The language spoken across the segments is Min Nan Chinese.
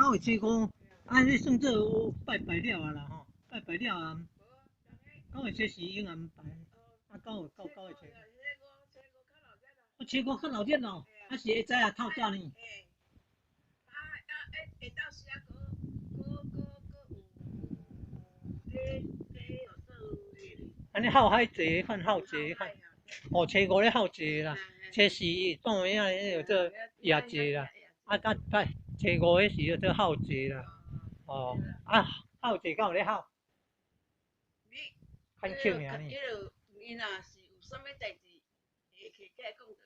九月初五，啊，彼算做拜拜了啊啦吼，拜拜了啊。九月初四永安拜，啊，九月到九月初。哦，初五較鬧熱咯，啊是會知啊透早呢。啊啊，下晝時啊，閣閣閣閣有咧咧有做。按呢孝海祭款，孝祭款。哦，初五咧孝祭啦，初四當下迄個做夜祭啦，啊，甲拜初五彼時就做孝祭啦。哦，啊，孝祭敢有咧孝？牽強爾呢。彼個伊若是有啥物代誌，會起來講就哭。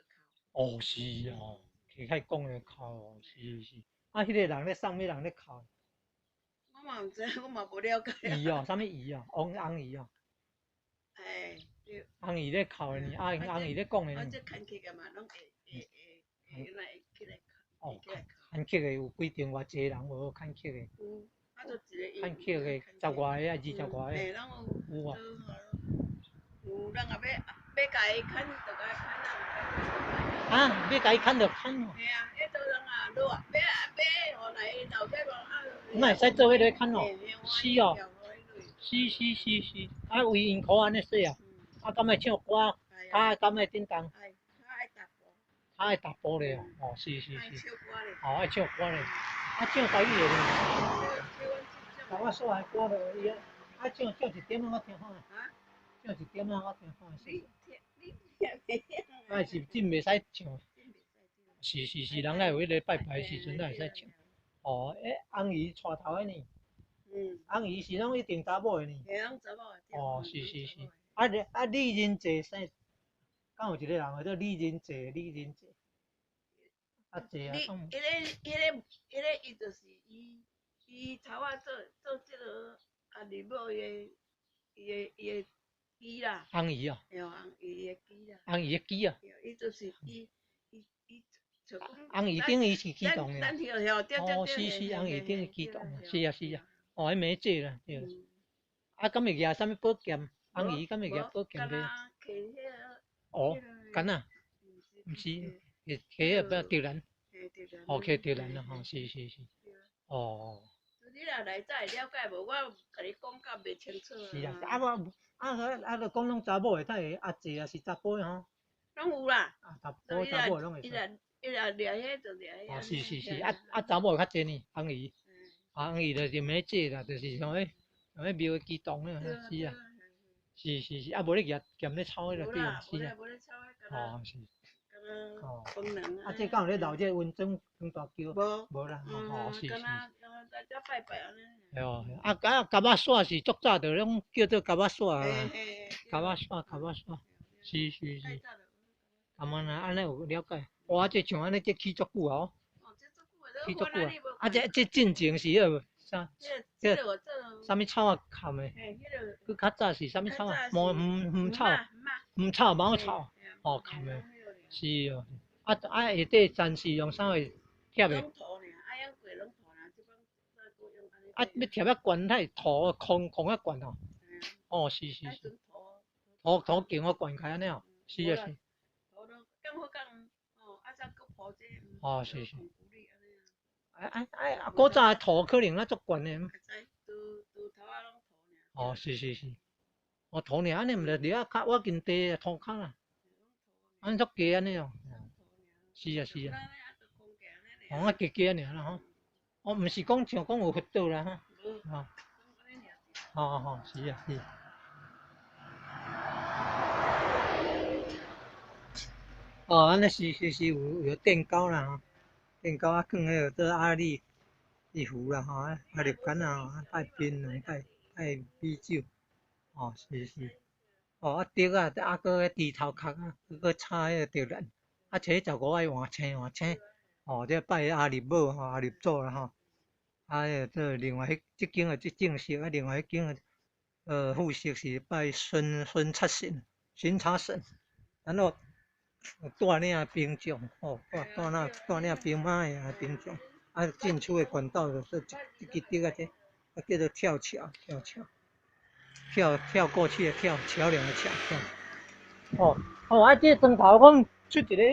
哦，是哦，起來講就哭，是是。啊，彼個人咧送啥物人咧哭？我嘛毋知，我嘛無了解。姨哦，啥物姨哦？翁翁姨哦。哎，對。翁姨咧哭的呢，啊，翁姨咧講的呢。啊，這牽客的嘛，攏會會會會來起來哭。哦，牽客的有幾間偌濟人無？牽客的。有，啊，就一個。牽客的十外個啊，二十外個。嘿，攏有。有啊。有人若欲欲共伊牽，就共伊牽啊。啊，欲共伊牽就牽哦。嘿啊，彼多人啊，落啊，欲欲予來老家無啊。哪會使做彼个牽哦？是哦。是是是是，啊，為𪜶苦按呢說啊，啊，敢愛唱歌，較敢愛叮當。較愛踏步咧哦，是是是。哦，愛唱歌咧，啊，唱台語的呢？甲我煞的歌落伊啊，啊，唱唱一點仔我聽看。唱一點仔我聽看。你聽，你聽袂曉。啊，是真袂使唱。是是是，人愛有彼個拜拜的時陣才會使唱。哦，欸，翁姨帶頭的呢？翁姨是攏一定查某的呢？嘿，攏查某的。哦，是是是。啊你啊李仁濟啥？敢有一個人叫做李仁濟，李仁濟。啊濟啊。你，彼個、彼個、彼個，伊就是伊，伊頭仔做做這个阿二某伊的，伊的伊的機啦。翁姨哦。對，翁姨的機啦。翁姨的機啊。伊就是伊，伊伊就講。翁姨等於是乩童的。哦，是是，翁姨等於乩童，是啊是啊。哦，彼名濟啦，對。啊，敢會舉啥物寶劍？翁姨敢會舉寶劍袂？哦，敢若？毋是，摕彼個竹籃。哦，摕竹籃啦，吼，是是是。哦。你若來才會了解，無我共你講甲袂清楚。是啊，啊我啊啊，著講攏查某的，才會阿濟啊是查甫的吼。攏有啦。啊，查甫查某攏會使。伊若伊若掠彼就掠彼。哦，是是是，啊啊查某的較濟呢，翁姨。啊，翁姨就是免濟啦，就是像彼像彼廟的乩童咧，是啊。是是是，啊無咧舉劍咧抄彼個對啊，是啊。哦是。哦。啊，這敢有咧鬧這個溫泉湯大橋？無。無啦，哦是是。拜拜按呢。對啊，啊，蛤仔煞是足早就攏叫做蛤仔煞啊，蛤仔煞，蛤仔煞，是是是。啊嘛若按呢有了解，哇，這像按呢這起足久啊，哦。起足久啊，啊這這進前是彼個啥？這啥物草仔崁的？閣較早是啥物草仔？毛黃黃草，黃草茅草，哦崁的，是哦。啊啊下底欉是用啥物貼的？啊，欲貼遐懸，才會土空空遐懸哦。哦，是是是。土土勁我懸開按呢哦，是啊是。哦，是是。啊啊啊！古早的土可能啊足懸的。哦，是是是。哦，土爾按呢，毋著佇遐較倚近地土崁啦。按呢足低按呢哦。是啊是啊。哦，啊低低按呢啦吼。哦，毋是講像講有佛祖啦吼。哦。哦哦，是啊是。哦，按呢是是是有有墊高啦吼。墊高啊，囥彼个做阿里伊符啦吼，啊入竿啊，拜檳榔，拜拜米酒，哦，是是，哦啊竹仔，啊閣彼豬頭殼啊，閣插彼個竹籃，啊初十五愛換青換青，哦，這拜阿里母吼，阿里祖啦吼，啊彼個做另外彼這間的這正式，啊另外彼間的副式是拜巡巡察神、巡查神，然後。帶領兵將，吼，帶帶領帶領兵馬的兵將，啊進出的管道就是這這支竹仔這，啊叫做跳橋，跳橋，跳跳過去的跳，橋樑的橋，跳。哦哦，啊這個磚頭講出一个彼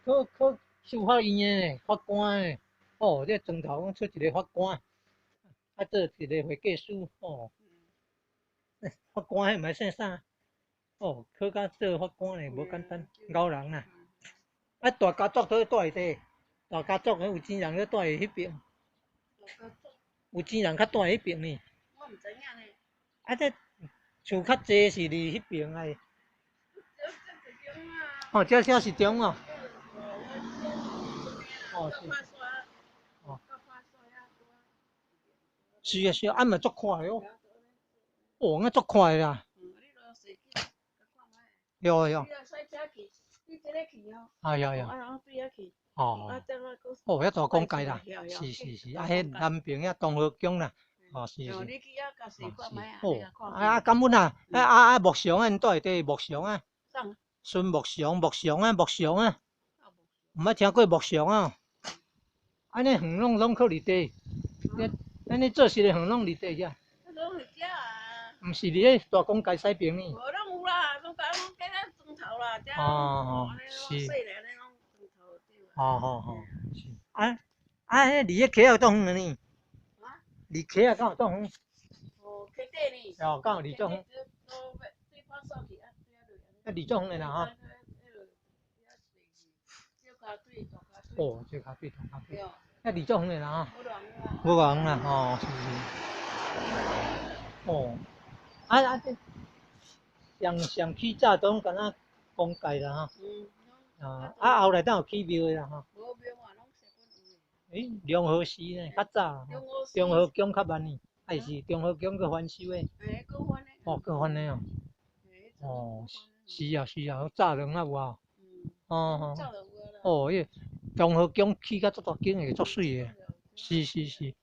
個考考司法院的呢，法官的，我哦，這磚頭講出一個法官，啊做一個會計師，哦，法官彼毋知姓啥？哦，考甲做法官呢，無簡單，𠢕人啊！啊，大家族都住佇佗，大家族彼有錢人咧住佇彼爿，有錢人較住佇彼爿呢。我毋知影呢。啊，這厝較濟是佇彼爿的。哦，這這是中哦。哦，是。哦。是啊是啊，啊嘛足闊的哦。哦，那足闊的啦。有有。啊有有。哦。哦，遐大公街啦，是是是，啊，彼南爿遐東河宮啦，哦是是。哦，啊感恩啊，啊啊啊木常啊，𪜶住佇佗木常啊。孫木常，木常啊，木常啊。毋捌聽過木常啊？按呢園攏攏靠佇佗，按呢做事的園攏佇佗遮。毋是佇咧大公街西爿呢。無攏有啦，攏甲攏加磚頭啦，遮。哦，是。哦哦哦，是。啊啊，彼離彼溪仔有足遠的呢？離溪仔敢有足遠？哦，溪底呢？哦，敢有離足遠？啊，離足遠的啦吼。哦，這跤水，大跤水。啊，離足遠的啦吼。無偌遠啦，吼，是是。哦，啊啊，這上上起早都攏敢若公蓋啦吼。啊，啊後來才有起廟的啦吼。欸，龍和寺呢，較早，中和宮較慢呢，還是中和宮閣翻修的？哦，閣翻的哦。哦，是啊是啊，早攏仔有啊。哦哦，彼中和宮起甲足大間的，足媠的。是是是。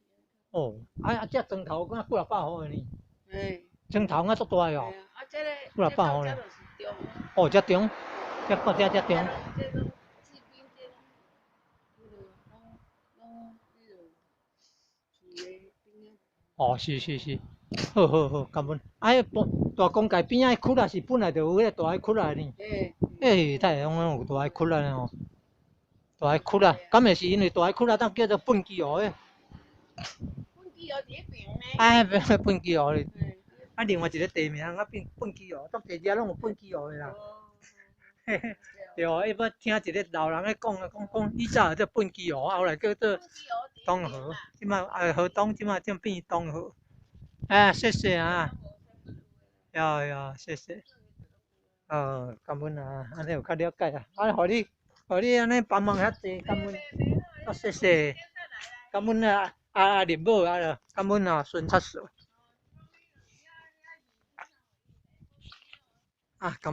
哦，啊啊，這磚頭敢幾若百戶的呢？磚頭敢足大的哦。幾若百戶呢？哦，這中，這個這這中。哦，是是是，好好好，感恩。啊，彼大公街邊仔彼窟仔是本來就有彼個大个窟仔呢？欸，太攏攏有大个窟仔吼，大个窟仔，敢會是因為大个窟仔當叫做畚箕湖的？畚箕湖佇彼爿呢。啊，畚箕湖咧。啊，另外一個地名啊變畚箕湖，足濟遮攏有畚箕湖的啦。嘿嘿，對哦，伊捌聽一個老人咧講啊，講講以前叫畚箕湖，後來叫做東河，這擺啊河東這擺才變東河。啊，謝謝啊。呀呀，謝謝。哦，感恩啊，按呢有較了解啊。啊，予你，予你按呢幫忙遐濟，感恩。啊，謝謝。感恩啊，啊啊，林某啊，感恩啊，孫七嫂。啊，感。